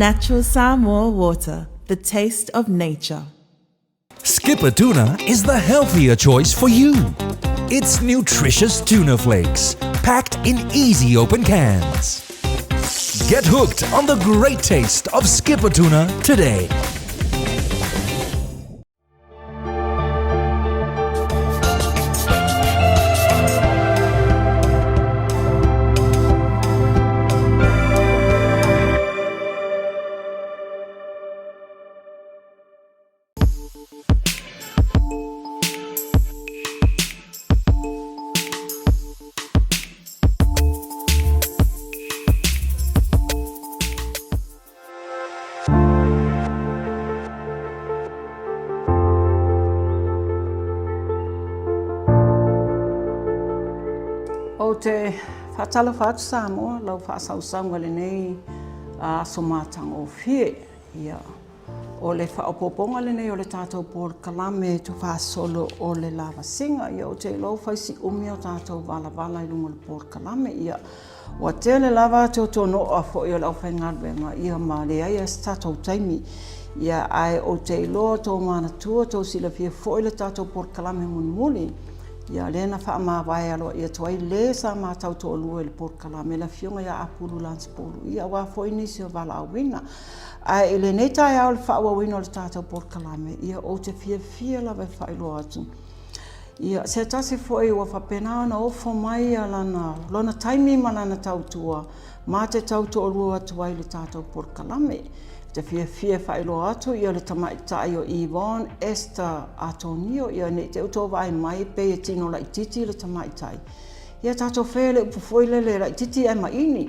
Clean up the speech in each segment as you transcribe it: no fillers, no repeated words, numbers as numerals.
Natural Samoa water, the taste of nature. Skipper Tuna is the healthier choice for you. It's nutritious tuna flakes, packed in easy open cans. Get hooked on the great taste of Skipper Tuna today. Ou te faatalofa atu Samoa lau faasausauga i lenei aso matagofie. Ia, o le faaopoopoga lenei o le tatou polokalame tofasolo o le lavasiga. Ia, ou te iloa ua fai si umi o tatou valavala i luga o le polokalame. Ia, ua tele lava tuatuano'a foi o le aufaigaluega, ia ma leai lava se tatou taimi. Ia, ae ou te iloa tou manatua, tou silafia foi le tatou polokalame mulimuli. Ia, lea na faamavae aloaia atu ai le sa ma tautoalua i le polokalame, le Afioga ia Apulu Lance Pulu, ia aua foi nisi o valaauina. Ae i lenei taeao i le faaauauina o le tatou polokalame, ia ou te fiafia lava e faailoa atu, ia se tasi foi ua faapena ona ofo mai lana, lona taimi ma lana tautua ma te tautoalua atu ai i le tatou polokalame. Ou te fiafia e faailoa atu ia le tamaitai o Yvonne Esther Atonio, ia ne i te i ua outou vaai mai pei e tino laitiiti le tamaitai. Ia tatou faia le upu foi lele e laitiiti ae maini.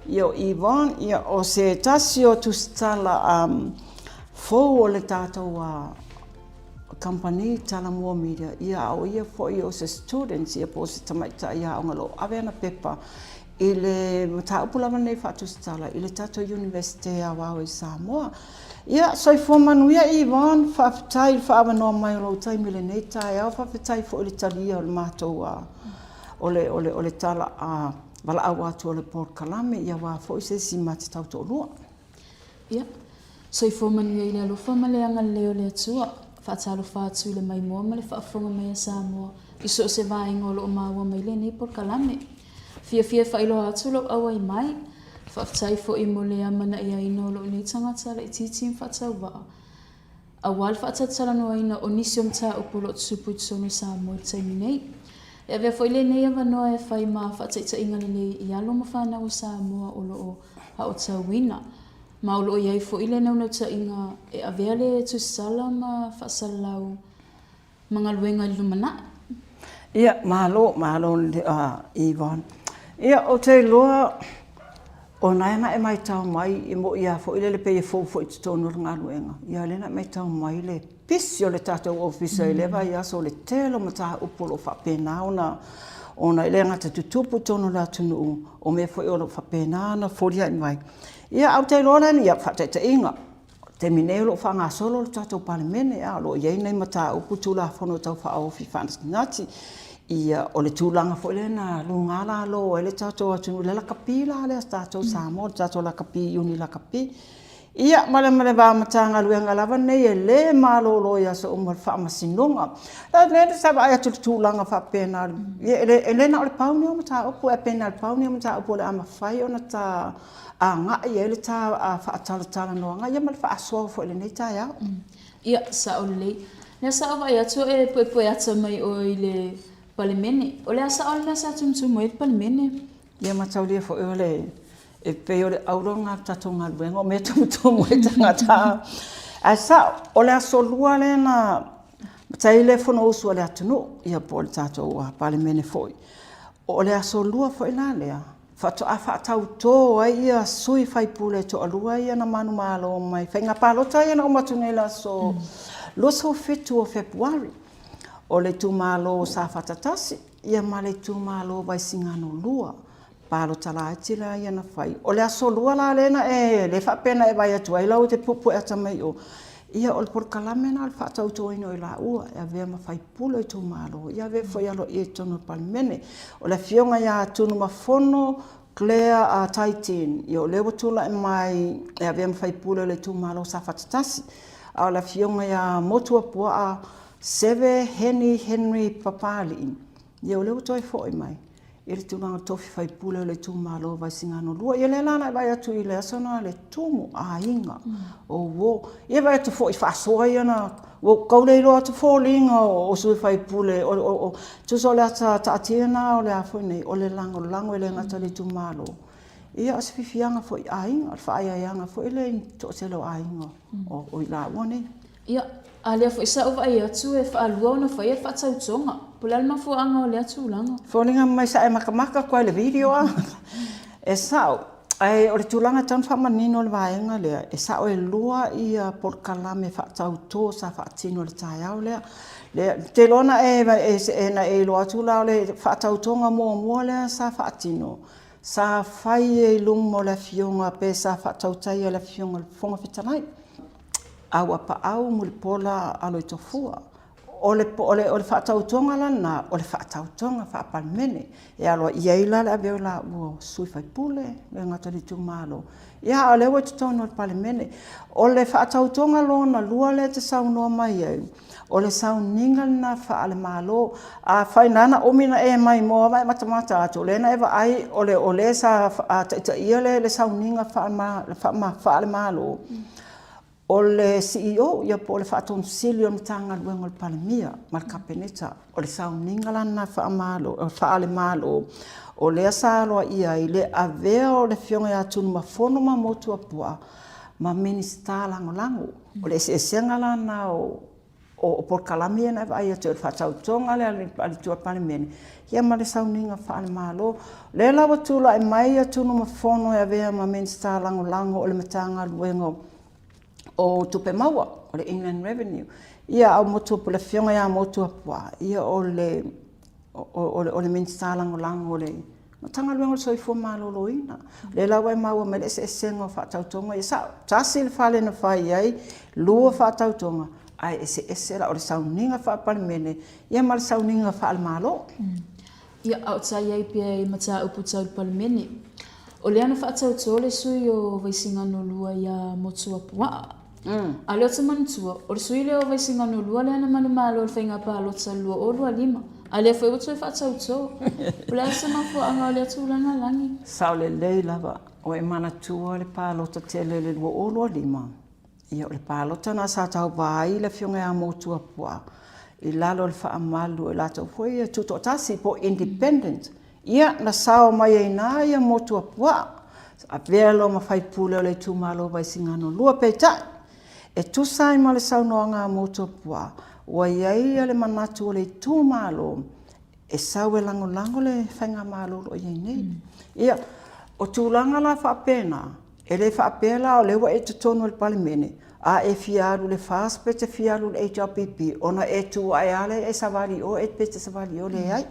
Ia o Yvonne, ia o se tasi o tusitala um, fou o le tatou uh, kamupani Talamua Media, ia a o ia foi o se student, ia po o se tamaitai aoga o lo o ave ana pepa i le mataupu lava lenei faatusitala i le tatou Iunivesite Aoao i Samoa. Ia, soifua manuia Yvonne, faafetai i le faaavanoa mai o lou taimi i lenei taeao, faafetai foi i le talia o le matou uh, o le, o le, o le tala uh, valaau atu o le polokalame, ia aua foi se isi ma te tautoalua. Ia, soifua manuia i le alofa ma le agalelei o le Atua. Faatalofa atu i le maimoa ma le faafofoga mai a Samoa i so o se vaega o lo o maua mai lenei polokalame. Fiafia e faailoa atu lou auai mai. Faafetai foi mo le amanaiaina o lou nei tagata laitiiti ma faatauvaa. Aua le faatalatalanoaina o nisi o mataupu o lo o tutupu i totonu o Samoa i le taimi nei. E avea foi lenei avanoa e fai ma faataitaiga lelei i alo ma fanau o Samoa o lo o aotauina, ma o lo o i ai foi le naunautaiga e avea le tusisala ma faasalalau ma galuega i le lumanai. Ia, malo, malo Yvonne. Ia, ou te iloa, o lena na e matau mai, e moni lava foi lele pei e fou foi i totonu o le galuega, ia o lea na e matau mai le pisi o le tatou ofisa i lea vaiaso, o le tele o mataupu o lo o faapena ona, ona e le gata e tutupu i totonu o le atunuu, o mea foi o lo o faapena ona foliai mai. Ia, ae ou te iloa la ia faataitaiga, O le taimi nei o lo o faagasolo le tatou Palemene, a o lo o i ai nai mataupu Tulafono Tau Faaofi Faanatinati. Ia, o le tulaga foi lea na luga lalo ai le tatou atunuu i le lakapi la lea a tatou Samoa, le tatou lakapi Iuni lakapi. Ia, ma le ma le va o Matagaluega lava nei e le malolo i aso uma o le Faamasinoga. O lea sa vaai atu i le tulaga faapena, ia e le na o le pau lenei o mataupu, ae pei na o le pau lenei o mataupu o le a mafai ona ta agai i ai le ta faatalatalanoaga ia ma le faasoa foi i lenei taeao. Ia, sao lelei. Lea sa ou vaai atu o e puepue ata mai oe i le Palemene. O le a sao le mea sa tumutumu ai le Palemene? Ia mataulia foi o le, e pei o le auro lena o le tatou galuega, o mea e tumutumu ai tagata. Ae sao, o le aso Lua lea na matai ai le Fonousu a le atunuu, ia po o le tatou Palemene foi. O le aso Lua foi la lea, faatoa faatauto ai ia sui faipule e toalua ia na manumalo mai faiga palota ia na uma atu nei i le aso 27 o Fepuari. O le itumalo o Safata 1 ia ma le itumalo o Vaisigano 2. Palota laiti la ia na fai. O le aso Lua la lea na e, lea faapea na e vaai atu ai la e te puepue ata mai i o, ia o le polokalame lena o le faatautoina o i laua e avea ma faipule o itumalo, ia avea foi aloaia i totonu o le Palemene. O le Afioga ia Tunumafono Claire Taitin, ia o lea ua tulai mai e avea ma faipule o le itumalo o Safata 1, a o le afioga ia Motuopuaa Seve Heni Henry Papalii, ia o lea ua toe foi mai i le tulaga tofi faipule o le itumalo o Vaisigano 2. Ia lea la na e vaai atu i le aso lena i le tumu aiga o uo. Ia vaai atu foi i faasoa ia na ua ou tau le iloa atu foliga o sui faipule o tusa o le ata taatia lena o le a foi nei o le lagolago e le gata i le itumalo, ia o se fiafiaga foi i aiga, o le faaeaeaga foi lea i le toatele o aiga o i laua nei. Ia, a lea foi sa ou vaai atu e faalua ona faia le faatautoga. Po o le a le mafuaaga o lea tulaga? Foliga mai sa e matamata atu lava i le video a. E sao, ae o le tulaga e tatau ona faamanino le vaega lea, e sao e lua ia polokalame faatauto sa faatino i le taeao lea. Ou te iloa na e iloa atu la o le faatautoga muamua lea sa faatino, sa fai ai i luma o le afioga pe sa faatautaia e le afioga i le Fofoga Fetalai. Auapaau Mulipola Aloitofua. O le faatautoga la lena, o le faatautoga faa-Palemene. E aloaia ai la le avea o laua o sui faipule, e le gata i le itumalo, ia a o lea ua i totonu o le Palemene. O le faatautoga lona lua lea e te saunoa mai ai, o le sauniga lena faale-Malo. Afai na ala ona umi ona e maimoa ma e matamata atu, o lea na e vaai o le sa taitaia le sauniga faale-Malo, o le CEO po o le Faatonu Sili o le Matagaluega a le Palemia ma le Kapeneta. O le sauniga la lena faale-Malo, o lea sa aloaia ai le avea o le Afioga ia Tunumafono ma Motuopuaa ma Minisita Lagolago. O le eseesega la lena o polokalame ia na e vaai atu ai, o le faatautoga lea a le tua Palemene, ia ma le sauniga faale-Malo. O lea la ua tulai mai Tunumafono e avea ma Minisita Lagolago o le Matagaluega o Tupe Maua, o le Inland Revenue. Ia a o le Afioga ia Motuopuaa, ia o le Minisita Lagolago o le Matagaluega o le Soifua Maloloina. O lea la ua e maua mai le eseesega o faatautoga ia. E sao, tasi le fale na fai ai, lua faatautoga, ae eseese la, o le sauniga faa-Palemene ia ma le sauniga faale-Malo. Ia, a o ta i ai pea i mataupu tau le Palemene, o lea na faatauto le sui o Vaisigano 2 iā Motuapuaa. A o lea ou te manatua, o le sui lea o Vaisigano 2 lea na manumalo i le faiga palota i le 2025, a lea foi ua toe faatauto. O le a se mafuaaga o lea tulaga, Lagi? Sao lelei lava. Ua e manatua le palota tele i le 2025? Ia, o le palota lena sa tauva ai le Afioga ia Motuopuaa i lalo o le faamalu o i latou foi ia Tutoatasi po o Independent. Ia, na sao mai ai i ina ia Motuopuaa, avea loa ma faipule o le itumalo o Vaisigano 2. Peitai, e tusa ai ma le saunoaga a Motuopuaa, ua i ai le manatu o le itumalo e sau e lagolago le faigamalo o lo o i ai nei. Ia, o tulaga la faapena, e le faapea la o lea ua e i totonu o le Palemene, a e fia alu i le FAST pe e te fia alu i le HRPP, ona e tu ae lava lea e savali i o pe e te savali i o, leai.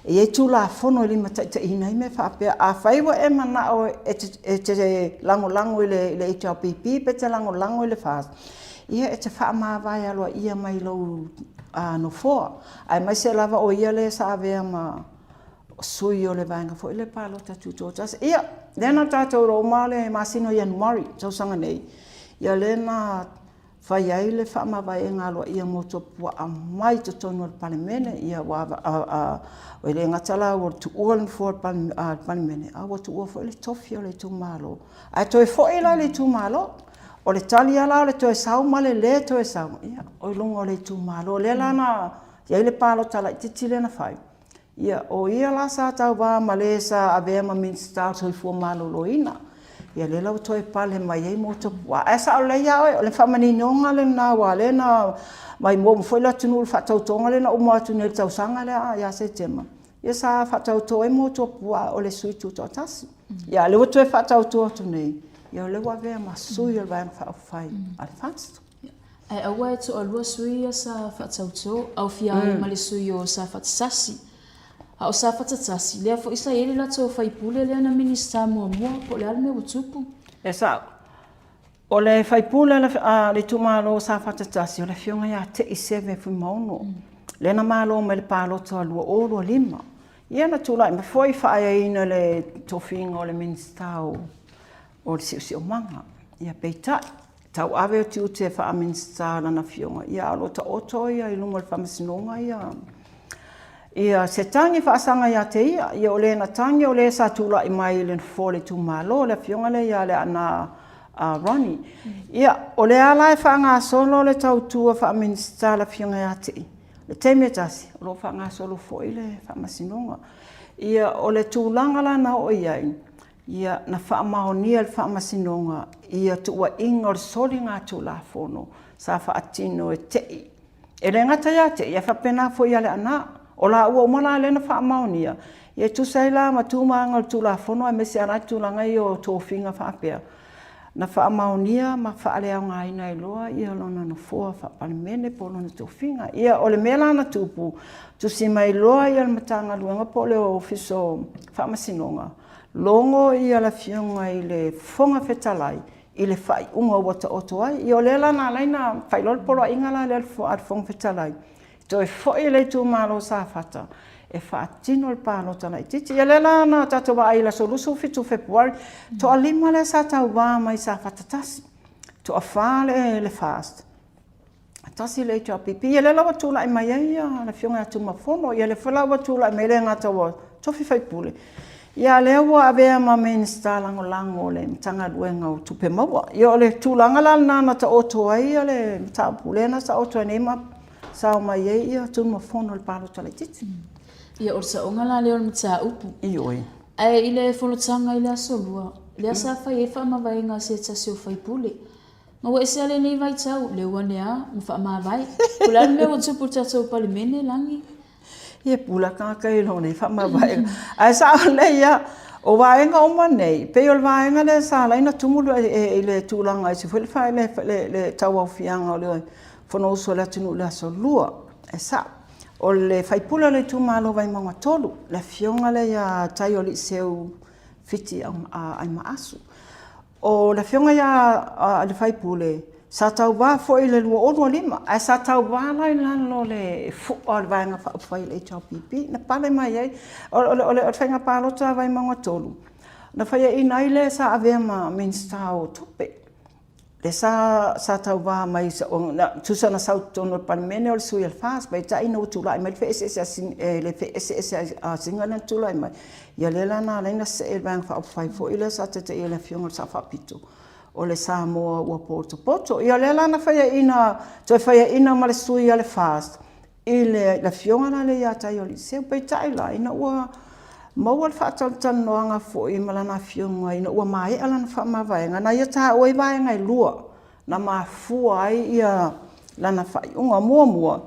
E i ai Tulafono e limataitaiina ai mea faapea. Afai ua e manao e te lagolago i le HRPP pe e te lagolago i le FAST, ia e te faamavae aloaia mai lou nofoa. Aemaise lava o ia lea sa avea ma sui o le vaega foi lea palota tutoatasi. Ia, lea na tatou iloa uma le masina o Ianuari tausaga nei, ia lea na fai ai le faamavaega aloaia mo Topuaa mai totonu o le Palemene. Ia ua e le gata la ua tuua le nofoa o le Palemene, a ua tuua foi le tofi o le itumalo. Ae toe foi la i le itumalo. O le tali lava la o le toe sau ma le le toe sau, ia, o i luga o le itumalo. O lea la na i ai le palota laitiiti lea na fai, ia, o ia la sa tauva ma le sa avea ma Minisita o le Soifua Maloloina. Ia lea la ua toe pale mai ai Motuopuaa. Ae sao lelei lava oe, o le faamaninoga lena aua o lea na maimoa uma foi le atunuu i le faatautoga lea na uma atu nei i le tausaga lea ia Setema. Ia sa faatauto ai Motuopuaa o le sui tutoatasi. Ia a o lea ua toe faatauto atu nei, ia o lea ua avea ma sui o le Vaega Faaupufai a le FAST. Ae aua e toalua sui ia sa faatauto, aofia ai ma le sui o Safata Sasi. A o Safata Tasi, lea foi sa i ai le latou faipule lea na Minisita muamua, po o le a le mea ua tupu? E sao. O le faipule a le itumalo o Safata 1, o le afioga ia Tei Seve Fuimaono, lea na malo mai le palota 2025. Ia na tulai mai foi faaeaina le tofiga o le Minisita o le Siosiomaga. Ia peitai, tauave tiute faa-Minisita o lana afioga, ia a o lo o taoto ia i luma o le Faamasinoga ia se tagi faasaga ia te ia. Ia o le na tagi o le sa tulai mai i le nofoa o le itumalo, le afioga lea ia Leaana Ronnie. Ia, o lea lava la e faagasolo le tautua faa-Minisita a le afioga ia te ia, i le taimi e tasi, o lo o faagasolo foi le Faamasinoga. Ia, o le tulaga la na oo i ai, ia, na faamaonia e le Faamasinoga ia tuuaiga o le soligatulafono sa faatino e Tei. E le gata ia Tei, ae faapena foi ia Leaana. O laua uma la lea na faamaonia, e tusa ai la ma tu ma aga o le Tulafono aemaise lava la tulaga ia o tofiga faapea, na faamaonia ma faaleaogaina ai loa lona nofoa faa-Palemene po o lona tofiga. Ia, o le mea la na tupu, tusi mai loa le Matagaluega po o le Ofisa o Faamasinoga, logo le Afioga i le Fofoga Fetalai i le faaiuga ua taoto ai. Ia o lea la na ala ai ona faailoa le poloaiga la lea a le Fofoga Fetalai, toe foi le itumalo o Safata e faatino le palota laitiiti. Ia lea la na tatou vaai i le aso 27 o Fepuari, toalima lea sa tauva mai Safata 1, toafa le FAST, tasi le HRPP. Ia lea la ua tulai mai ai le Afioga ia Tumafono, ia lea foi la ua tulai mai, e le gata ua tofi faipule, a o lea ua avea ma Minisita Lagolago o le Matagaluega o Tupe Maua. Ia o le tulaga la lena na taoto ai le mataupu lea na taoto ai nei ma sao mai ai Tumafono i le palota laitiiti. Ia, o le saoga la lea o le mataupu. Ioe. Ae i le fonotaga i le Aso Lua, lea sa fai ai faamavaega a se tasi o faipule, Ma ua ese lava lenei vaitau, leu ane a, ma faamavae. Po o le a le mea ua tupu i le tatou Palemene, Lagi? Ia pula tagata i lona nei faamavaega. Ae sao lelei lava, o vaega uma nei, e pei o le vaega lea sa ala ai ona tumu i le tulaga i se foi le tauaofiaga o le Fonousu a le atunuu i le Aso Lua. E sao. O le sui usufono o le itumalo o Vaimauga 3, le Afioga lea ia Taioaliiseu Fiti Aimaasu. O le afioga ia le sui usufono, sa tauva foi i le 2025, ae sa tauva la i lalo o le fua o le Vaega Faaupufai a le HRPP, na pale mai ai. O le faiga palota a Vaimauga 3, na faiaina ai le sa avea ma Minisita o Tupe, lea sa tauva mai, tusa na sau i totonu o le Palemene o le sui a le FAST, peitai ina ua tulai mai le feeseeseaiga a Sina lea na tulai mai, Ia lea la na ala ai ona see le Vaega Faaupufai foi lea sa taitaia e le Afioga i le Sao Faapito, o le Samoa ua potopoto. Ia lea la na faiaina, toe faiaina ma le sui a le FAST i le Afioga la lea ia Taioaliiseu. Peitai la, ina ua maua le faatalatalanoaga foi ma lana Afioga ina ua maea lana faamavaega, na ia taua ai vaega e lua na mafua ai lana faaiuga. Muamua,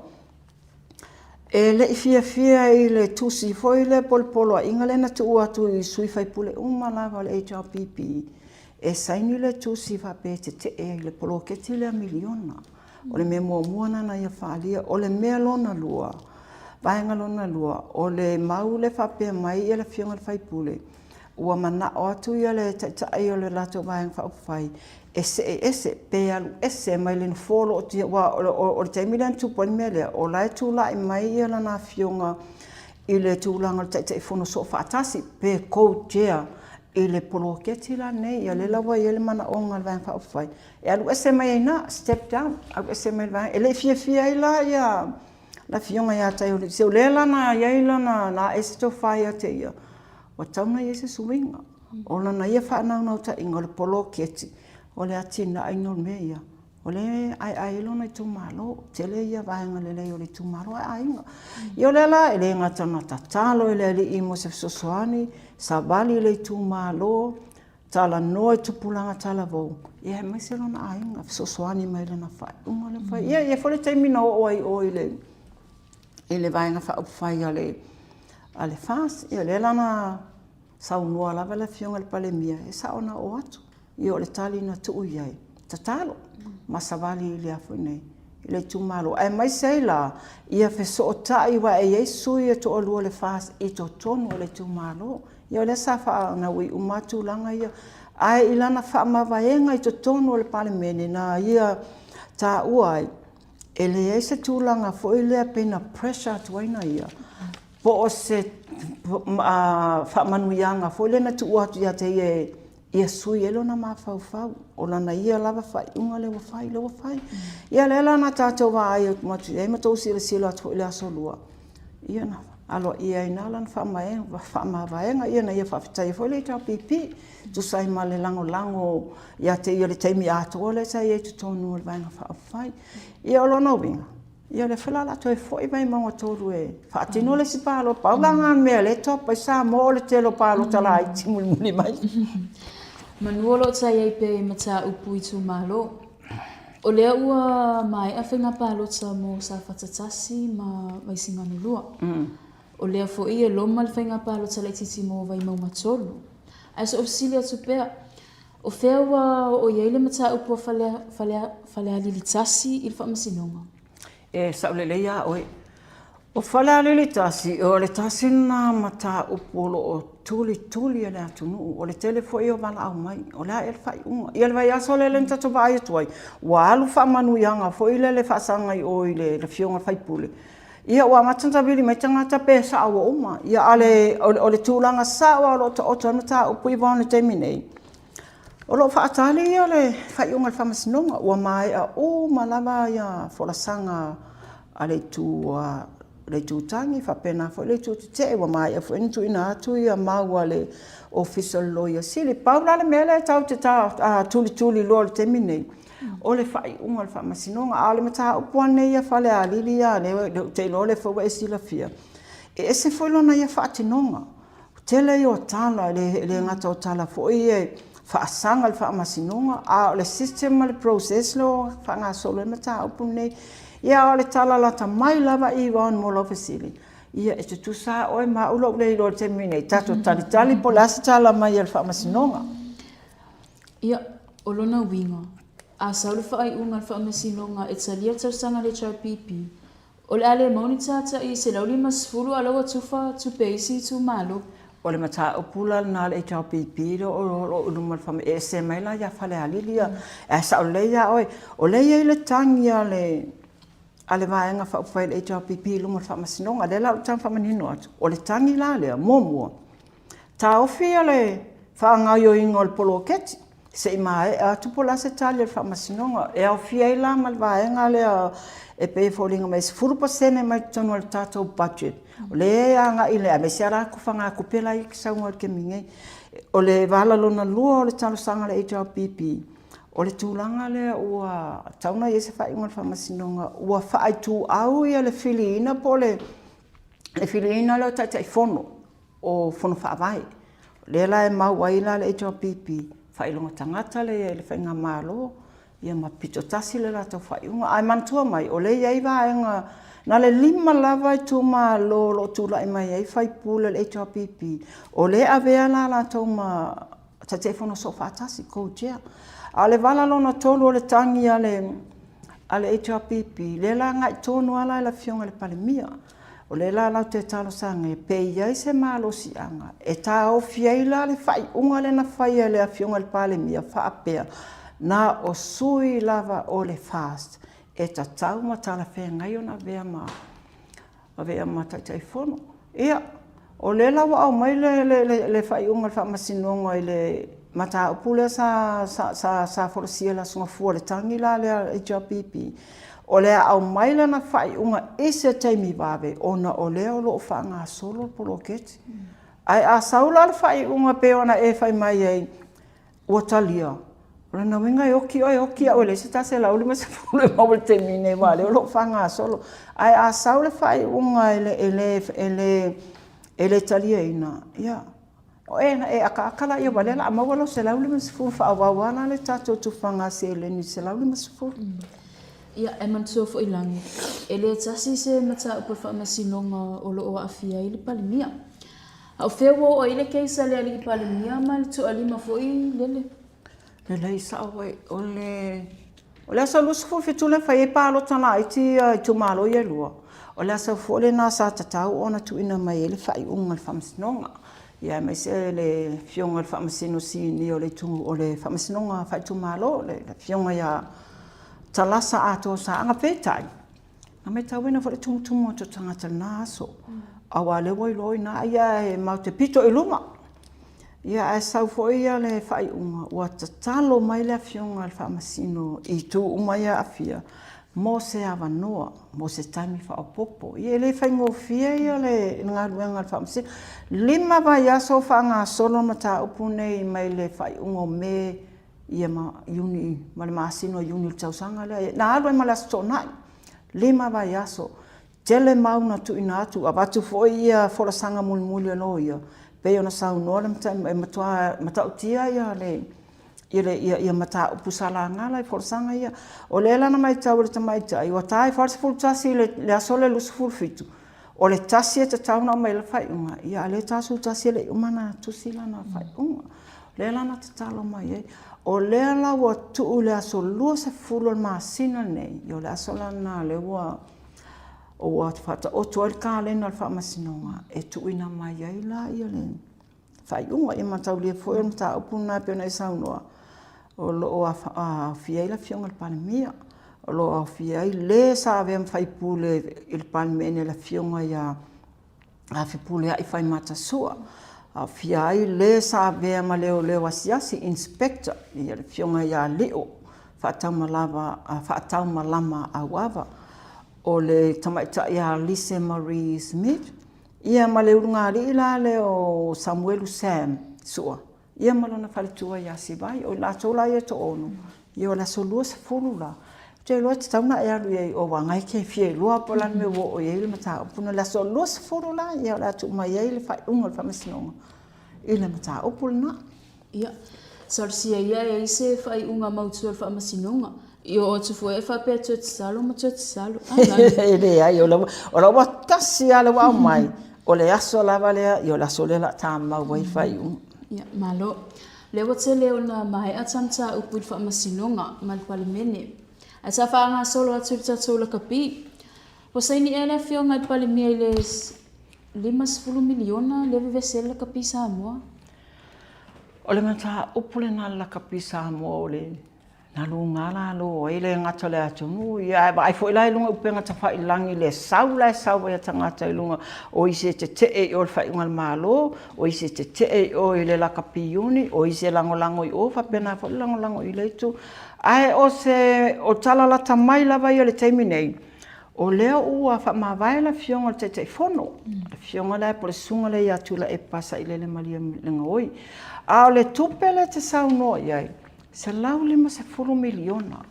E le i fiafia i le tusi foi lea po o le poloaiga lea na tuu atu i sui faipule uma lava o le HRPP e saini le tusi faapea e tetee i le poloketi lea miliona. O le mea muamua lena na ia faaalia. O le mea lona lua, vaega lona lua, o le mau lea faapea mai le Afioga i le sui usufono, ua manao atu le Taitai o le latou Vaega Faaupufai e see ese pe alu ese mai le nofoa o lo o tia, aua o le taimi lea na tupu ai le mea lea, o la e tulai mai lana afioga i le tulaga o le Taitaifono Soofaatasi pe co-chair i le poloketi la lenei. Ia lea la ua i ai le manaoga o le Vaega Faaupufai e alu ese mai ai i ina, step down, alu ese mai le vaega. E le i fiafia ai la le Afioga ia Taeauliiseu, o lea la na i ai lana, na ae ai se tofa ia te ia, ua tatau ona i ai se suiga. O lana ia faanaunautaiga o le poloketi, o le atinaeina o mea ia, o lea e aeae ai lona itumalo, tele ia vaega lelei o le itumalo a aiga. Ia o lea la, e le gata ina tatalo i le Alii mo se fesoasoani, savali i le itumalo, talanoa i tupulaga talavou, ia aemaise lona aiga, fesoasoani mai i lana faaiuga lea ua fai. Ia e i ai foi le taimi na oo ai i o i le Vaega Faaupufai a le FAST, ia o lea la na saunoa lava le Afioga i le Palemia, e sao na oo atu. Ia o le tali na tuu i ai, tatalo ma savali i le a foi nei, i le itumalo, aemaise ai la ia fesootai aua e i ai sui e toalua o le FAST i totonu o le itumalo. Ia o lea sa faagaui uma lava tulaga ia. Ae i lana faamavaega i totonu o le Palemene na ia taua ai, e leai se tulaga foi lea pei na pressure atu ai na ia, po o se faamanuiaga foi lea na tuu atu ia te ia ia sui ai lona mafaufau. O lana ia lava faaiuga lea ua fai, lea ua fai. Ia lea la na tatou vaai atu i ai ma tou silasila atu foi i le Aso Lua, ia na aloaia ai lana faamavaega. Ia na ia faafetaia foi le HRPP e tusa ai ma le lagolago ia te ia i le taimi atoa lea sa i ai i totonu o le Vaega Faaupufai. Ia o lona uiga, ia o lea foi la o le a toe foi Vaimauga 3 e faatino le isi palota. Pau la lena o le mea o lea e top ai Samoa o le tele o palota laiti mulimuli mai. Manu o lo o tai ai pea i mataupu itumalo. O lea ua maea faiga palota mo Safata 1 ma Vaisigano 2. O lea foi e loma le faiga palota laitiiti mo Vaimauga 3. Ae se i ou fesili atu pea, o fea ua oo i ai le mataupu a Falealili 1 i le Faamasinoga? E sao lelei lava oe. O Falealili 1, o le tasi lena mataupu o lo o tulituli e le atunuu. O le tele foi o valaau mai, o le a ea le faaiuga? Ia le vaiaso lea na tatou vaai atu ai, ua alu faamanuiaga foi lele faasaga i o i le Afioga i le sui usufono, ia ua amata ona tavili mai tagata pe sao ua uma. Ia a o le tulaga sao lava o lo o taoto ai le mataupu i le taimi nei, o lo o faatali le faaiuga a le Faamasinoga, ua maea uma lava folasaga a le itu a le itu tagi faapena foi le itu tetee, ua maea foi ona tuuina atu mau a le Ofisa o le Loia Sili. Pau la le mea lea tatou te tulituliloa i le taimi lenei, o le faaiuga a le Faamasinoga. A o le mataupu lava lenei a Falealili ia lea ou te iloa o lea foi ua e silafia, e ese foi lona ia faatinoga. O le tele ia o tala, e le gata o tala foi ia e faasaga i le Faamasinoga, a o le system ma le process lea ua faagasolo ai le mataupu lenei. Ia a o le tala lata mai lava Yvonne mo lau fesili, ia e tutusa lava oe ma au lou le iloa i le taimi nei, tatou talitali po o le a se tala mai a le Faamasinoga. Ia, o lona uiga, a sau le faaiuga a le Faamasinoga e talia le talosaga a le HRPP, O le a le maua ni tātai 150 a o la ua tufa tupe e isi itumalo. O le mataupu la lena a le HRPP lea o lo o i luma o le Faamasinoga, e ese mai la ia Falealili ia. Ae sao lelei lava oe, o lea e i ai le tagi a le a le Vaega Faaupufai a le HRPP i luma o le Faamasinoga. O lea la o le a ou faamanino atu, o le tagi la lea, muamua, taofi le faagaoioiga o le poloketi se i maea atu po o le a se tali a le Faamasinoga. E aofia ai la ma le vaega lea e pei e foliga mai e 10% mai totonu o le tatou budget, o lea e agai i le, aemaise lava la tufagatupe la e sau i le taimi nei. O le vala lona lua o le talosaga a le HRPP, o le tulaga lea ua tatau ona i ai se faaiuga a le Faamasinoga ua faaituau le filiina po o le filiina lea o Taitaifono o Fono Faavae. O lea la e mau ai la le HRPP, faailoga tagata le faigamalo ia ma pito tasi le latou faaiuga. Ae manatua mai, o lea e i ai vaega, na o le 5 lava itumalo o lo o tulai mai ai faipule o le HRPP, o lea e avea la latou ma Taitaifono Soofaatasi, co-chair. A o le vala lona 3 o le tagi a le HRPP, lea la e agai tonu lava la i le Afioga i le Palemia. O lea la latou te talosaga pe i ai se malosiaga e taofi ai la le faaiuga lea na fai e le Afioga i le Palemia faapea, na o sui lava o le FAST e tatau ma talafeagai ona avea ma avea ma Taitaifono. Ia, o lea la ua aumai le faaiuga a le Faamasinoga i le mataupu lea sa folasia i le Aso Gafua i le tagi la lea a le HRPP, o le a aumai lana faaiuga i se taimi vave ona o lea o lo o faagasolo le poloketi. Ae a sau la le faaiuga pei ona e fai mai ai ua talia, o lona uiga e oti oe oti au e leai se ta $150 e maua i le taimi nei aua o lea o lo o faagasolo. Ae a sau le faaiuga e le taliaina, ia, ona e akaaka lea aua o lea o le a maua lau $150, faaauau lava la le tatou tufaga seleni i le $150. Ia, ae manatua foi Lagi, e le tasi se mataupu a le Faamasinoga o lo o aafia ai le Palemia. A o fea ua oo ai le case a le Alii Palemia ma le Tualima foi lele? Lelei sao oe. O le O le aso 27 lea na fai ai palota laiti ia itumalo ia e lua, o le aso foi lena sa tatau ona tuuina mai ai le faaiuga a le Faamasinoga, aemaise le Afioga i le Faamasino Sinia o le Faamasinoga Faaitumalo, le Afioga ia Talasa Atoa Saaga. Peitai, na matauina foi le tumutumu atu o tagata i lena aso. Aua o lea ua iloa o i ina, ia matou te pito i luma. Ia ae sau foi le faaiuga ua tatalo mai le Afioga i le Faamasino i itu uma ia e aafia mo se avanoa, mo se taimi faaopoopo. Ia e le faigofie le galuega a le Faamasino. E 5 vaiaso o faagasolo le mataupu lenei mai le faaiuga o Me ia ma Iuni ma le masina o Iuni i le tausaga lea. Na alu ai ma le Aso Toonai, 5 vaiaso. Tele mau na tuuina atu, avatu foi folasaga mulimuli a loia, pei ona saunoa le e matua matautia mataupu sa laga la i folasaga ia. O lea la na matau e le tamaitai, ua ta ifo lava le 11 i le aso lea 27, o le 1 e tatau ona aumai ai le faaiuga, a o lea e 41 e le i uma ona tusi lana faaiuga. O lea la na tatalo mai ai. O lea la ua tuu i le aso 20 o le masina lenei, ia o le aso la lena o lea ua faataoto ai le kalena a le Faamasinoga e tuuina mai ai la le faaiuga. Ia mataulia foi o le mataupu lena e pei ona e saunoa, o lo o aofia ai le Afioga i le Palemia, o lo o aofia ai le sa avea ma faipule i le Palemene le Afioga ia Fepuleai Faimata Sua, aofia ai le sa avea ma leoleo asiasi, inspector, le Afioga ia Lio Faataumalama Auava, o le tamaitai ia Lise Marie Smith, ia ma le ulugalii la lea o Samuelu Sam Sua, ia ma lona faletua ia Sivai. O i latou la ia e toaono, ia o le aso 20 la, ou te iloa e tatau ona e alu i ai i o aua o lena e te fia iloa po o le a le mea ua oo i ai le mataupu lena. O le aso 20 la, o le a tuu mai ai le faaiuga a le Faamasinoga i le mataupu lena. Ia, talosia ia e i ai se faaiuga mautu a le Faamasinoga. I oo atu foi e faapea toe tatalo ma toe tatalo. A lani. E leai, o la ua tasi lava lea ua aumai, o le aso lava lea, ia o le aso lea o le a tamau ai le faaiuga. Ia, malo. O lea ua tele ona maea ta mataupu i le Faamasinoga ma le Palemene. Ae sa faagasolo atu i le tatou lakapi. Ua saini ea le Afioga i le Palemia i le $50 miliona lea e vevesi ai le lakapi Samoa? O le mataupu lena i le lakapi Samoa o le na luga lalo ai le gata o le atunuu, ia ae vaai foi la i luga o upega tafailagi i le sau la e sau ai a tagata i luga, o isi e tetee i o i le faaiuga a le Malo, o isi e tetee i o i le lakapi iuni, o isi e lagolago i o, faapena foi le lagolago i lea itu. Ae o se o tala lata mai lava ia i le taimi nei, o lea ua faamavae le Afioga i le Taitaifono, le Afioga lea po o le Susuga lea ia Tuilaepa Sailele Malielegaoi. A o le tupe lea e te saunoa i ai, $150 miliona,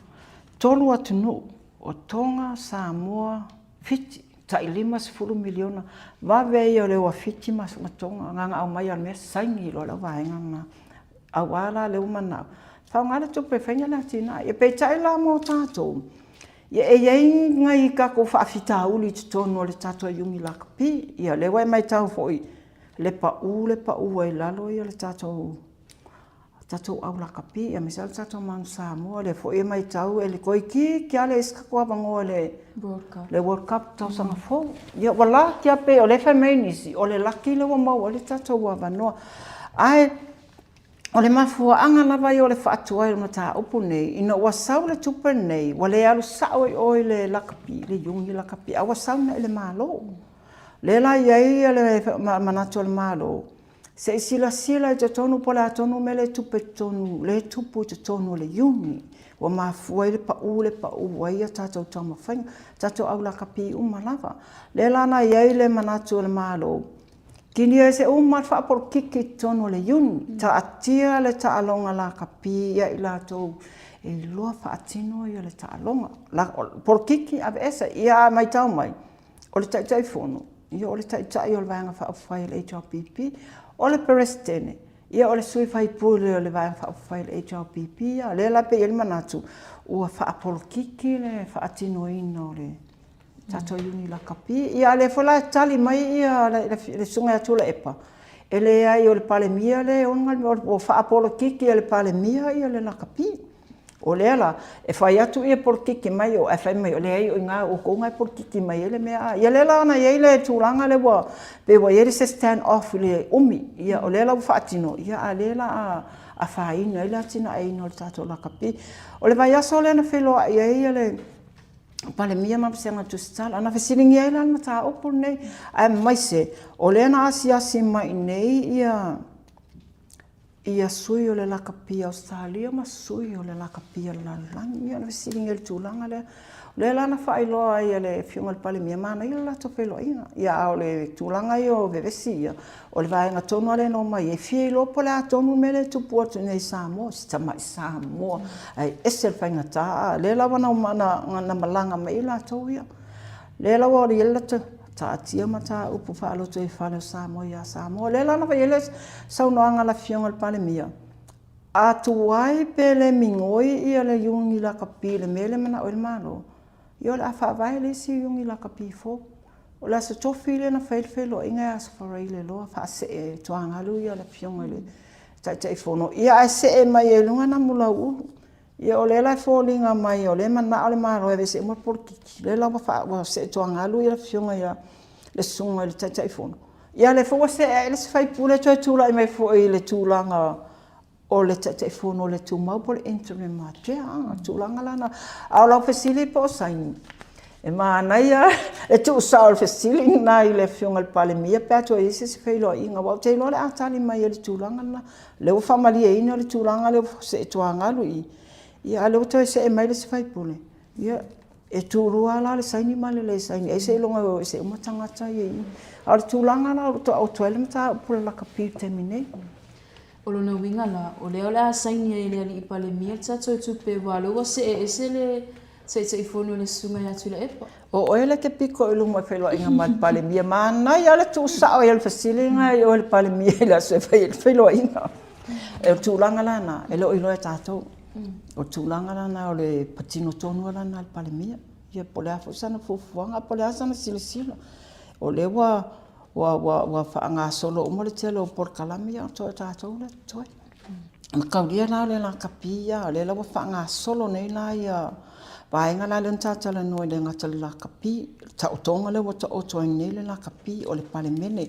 3 atunuu, o Toga, Samoa, Fiti, tai $50 miliona. Vave ia o le o a Fiti ma Toga, na ona aumai lava o le mea saini loa le vaega lena. Aua la lea ua manao, faaaoga le tupe e fai le atinae. Peitai la mo tatou, ia e i ai nai tatou faafitauli i totonu o le tatou Iuni Lakapi. Ia lea ua e matau foi le pau lea e pau ai i lalo le tatou tatou au lakapi aemaise lava le tatou Manu Samoa, lea foi e matau e toeitiiti lava leai se tatou avanoa i le World Cup tausaga fou. Ia ua laki lava pei o lea e fai mai nisi, o le laki lea ua maua ai le tatou avanoa. Ae o le mafuaaga lava ia o le faatuai o le mataupu lenei, ina ua sau le tupe lenei, ua le alu sao i o i le lakapi, le Iuni Lakapi, a ua sau agai i le Malo. O lea la e i ai le manatu o le Malo, Se i silasila i totonu po o le a tonu le mea lea e tupu i totonu o le Iuni ua mafua ai le pau lea e pau ai a tatou taumafaiga, tatou au lakapi uma lava. O lea la na i ai le manatu o le Malo, kinia se uma lava le faapolokiki i totonu o le Iuni, taatia le taaloga lakapi ia i latou e iloa faatino le taaloga. Polokiki aveese, ia a matau mai, O le Taitaifono, ia o le Taitai o le Vaega Faaupufai a le HRPP. O le Peresetene, ia o le sui faipule o le Vaega Faaupufai a le HRPP ia. O lea la e pei e i ai le manatu, ua faapolokiki le faatinoina o le tatou Iuni Lakapi. Ia a o lea foi la e tali mai le Susuga ia Tuilaepa, e leai o le Palemia lea e ona le mea, ua faapolokiki e le Palemia le lakapi. O lea la, e fai atu ia polokiki mai o, ae fai mai, leai o i ina o outou na e polokiki mai ai le mea a. Ia lea la na i ai le tulaga lea ua pei ua i ai se stand off i le umi. Ia o lea la ua faatino, ia a o lea o le a afaina ai le atinaeina o le tatou lakapi. O le vaiaso lea na feiloai ai le Palemia ma Vasega Tusitala. Na fesiligia ai la le mataupu lenei, aemaise o lea na asiasi mai i inei ia ia sui o le lakapi a Ausetalia ma sui o le lakapi a le lalolagi. Ia na fesiligia i le tulaga lea. O lea la na faailoa ai e le Afioga i le Palemia, manaia le latou feiloaiga. Ia a o le tulaga ia o vevesi ia, o le vaega tonu lava lea na omai ai, e fia iloa po o le a tonu le mea lea e tupu atu i inei i Samoa, si tamai Samoa ae ese le faigata. A o lea lava na malaga mai ai latou ia. O lea la ua i ai le latou taatia mataupu faalotoifale o Samoa ia Samoa. O lea la na fai ai le saunoaga a le Afioga i le Palemia, a tuai pe le migoi le Iuni Lakapi i le mea lea e manao ai le Malo, ia o le a faavae le isi Iuni Lakapi fou. O le Aso Tofi lea na fai ai le feiloaiga e Aso Faraile loa faasee tuagalu le Afioga i le Taitaifono, ia ae see mai ai i luga Namulauulu. Ia o lea la e foliga mai o lea e manao le Malo e aveese uma le polokiki, lea la ua see tuagalu le Afioga ia le Susuga i le Taitaifono, ia a o lea foi ua see ae le isi sui usufono toe tulai mai foi i le tulaga o le Taitaifono le tumau po o le interim chair. O le tulaga la lena. A o lau fesili po o saini, e manaia le tuusao o le fesili lena i le Afioga i le Palemia pe a toe i ai se isi feiloaiga, aua ou te iloa o le a tali mai i le tulaga lena. O lea ua faamalieina le tulaga lea ua see tuagalu i i, a o lea ua toe see mai le isi sui usufono, ia, e tulua lava la le saini ma le le saini ai seiloga e o ese uma tagata ia i i. A o le tulaga la o lo o taoto ai le mataupu o le lakapi i le taimi nei. O lona uiga la, o lea o le a saini ai e le Alii Palemia le tatou tupe aua o lea ua see ese le Taitaifono i le Susuga ia Tuilaepa. O oe lea e te pito i luma i feiloaiga ma le Palemia. Manaia lava le tuusao ai o le fesili lena i o i le Palemia i le aso e fai ai le feiloaiga. O le tulaga la lena, e le o iloa e tatou. O le tulaga la lena o le patino tonu lava lena a le Palemia. Ia po o le a foi sana fuafuaga po o le a sana silasila. O lea ua ua faagasolo uma le tele o polokalame, ia toe o tatou lea e totoe. Ona taulia la o le lakapi ia, o lea la ua faagasolo nei la ia vaega la lea na ta talanoa e le gata i le lakapi, le taotoga lea ua taoto ai nei le lakapi o le Palemene.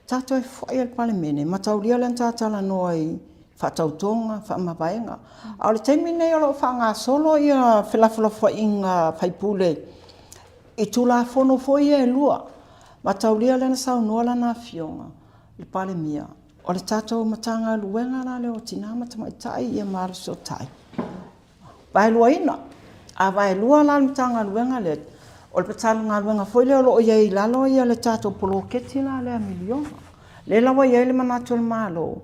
Ta toe foi i le Palemene, mataulia lea na ta talanoa i faatautoga, faamavaega. A o le taimi lenei o lo o faagasolo ia felafolafoaiga a sui usufono i Tulafono foi ia e lua. Mataulia lea na saunoa lana Afioga i le Palemia, o le tatou Matagaluega la lea o Tina ma Tamaitai ia ma Alofesootai, vaeluaina. A vaelua la le Matagaluega lea, o le Matagaluega foi lea o lo o i ai i lalo le tatou poloketi la lea miliona. Lea la ua i ai le manatu o le Malo,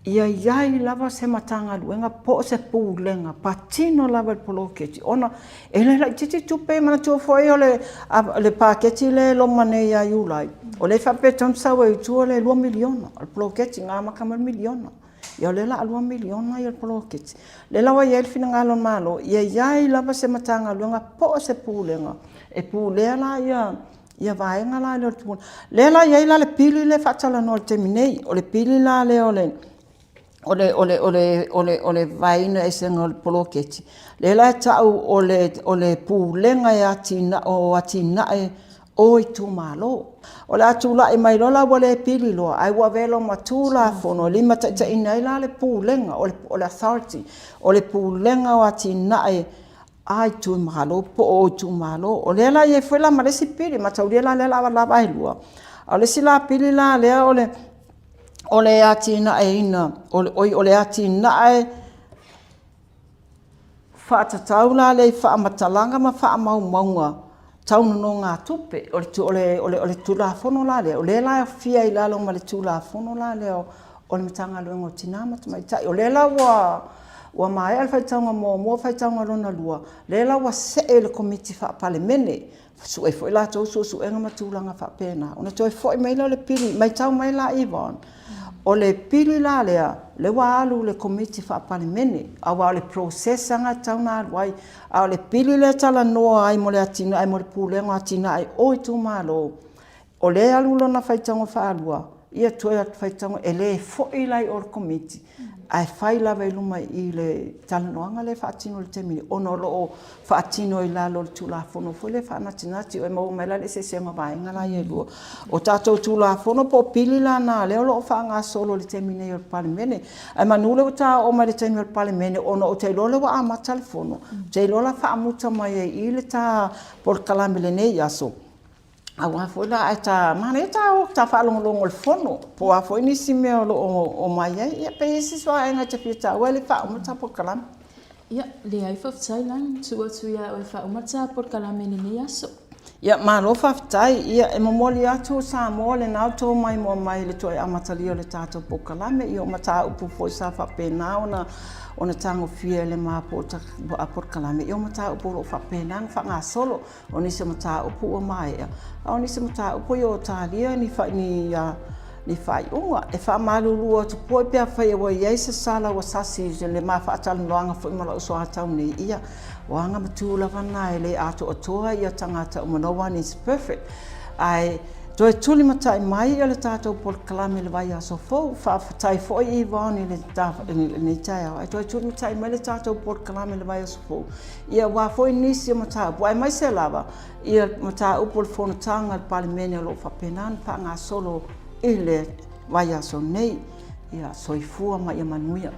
ia i ai lava se Matagaluega po o se Pulega patino lava i le poloketi, ona e le laitiiti tupe. Manatua foi o le paketi lea e loma nei ia Iulai, o lea e faapea e tatau ona sau ai i tua le $2 miliona o le poloketi na amata mai i le miliona. Ia o lea o le a $2 miliona le poloketi. O lea la ua i ai le finagalo o le Malo, ia i ai lava se Matagaluega po o se Pulega e pulea la ia vaega la lea o le Tulafono. O lea la e i ai la le pili lea e faatalanoa i le taimi nei, o le pili la lea o le vaeina eseina o le poloketi, lea la e tau o le Pulega o Atinae o Itumalo. O le a tulai mai loa la ua le pili loa, ae ua avea loa ma Tulafono e limataitaiina ai la le Pulega, o le authority, o le Pulega o Atinae a itumalo po o itumalo. O lea la e i ai foi la ma le isi pili, mataulia la lea o le a vaelua, a o le isi la pili la lea o le atinaeina, oi o le atinae faatatau la lea i faamatalaga ma faamaumauga tau nonogatupe. O le Tulafono la lea, o lea la e aofia i lalo ma le Tulafono la lea o le Matagaluega o Tina ma Tamaitai. O lea la ua maea le faitauga muamua, faitauga lona lua, lea la ua see i le Komiti Faa-Palemene, sue foi latou suesuega ma tulaga faapena, ona toe foi mai lea o le pili. Matau mai la Yvonne, o le pili la lea, lea ua alu i le Komiti Faa-Palemene, aua o le process lava lena e tatau ona alu ai. A o le pili lea e talanoa ai mo le atinae mo le Pulega o Atinae o Itumalo, o lea e alu lona faitauga faalua, ia toe faitauga, e le foi la i o i le Komiti. Ae fai lava i luma i le talanoaga lea e faatino i le taimi nei, ona o lo o faatino i lalo o le Tulafono foi lea faanatinati. E maua mai la le eseesega o vaega la ia e lua. O tatou Tulafono po o pili la na lea o lo o faagasolo i le taimi nei o le Palemene. Ae manu lea ua ta oo mai i le taimi o le Palemene ona ou te iloa o lea ua amata le Fono, ou te iloa o le a faamuta mai ai i i le ta polokalame i lenei aso, aua foi la ae ta, manaia ta o ta faalogologo i le Fono po o a foi nisi mea o lo o omai ai. Ia pe i ai se isi vaega e te fia taua ae le i faauma le ta polokalame. Ia, leai faafetai Lani, tuu atu ia oe e faauma le ta polokalame i lenei aso. Ia, malo faafetai. Ia, e momoli atu Samoa lena outou maimoa mai i le toe amatalia o le tatou polokalame. Ia, o mataupu foi sa faapena ona ona tagofia e le ma polokalame, ia o mataupu o lo o faapena ona faagasolo. O nisi o mataupu ua maea, a o nisi o mataupu ia ua talia ni ni faaiuga. E faamalulu atu foi pe afai ua i ai se sala ua sasi i le ma faatalanoaga foi ma lou soatau nei, ia, o aga ma tu lava na e le atoatoa ia tagata uma, no one is perfect. Ae toe tulimatai mai le tatou polokalame i le vaiaso fou. Faafetai foi Yvonne i lenei taeao, ae toe tulimatai mai le tatou polokalame i le vaiaso fou, Ia aua foi nisi o mataupu, aemaise lava ia mataupu o le fonotaga a le Palemene o lo o faapena ona faagasolo i le vaiaso nei. Ia soifua ma ia manuia.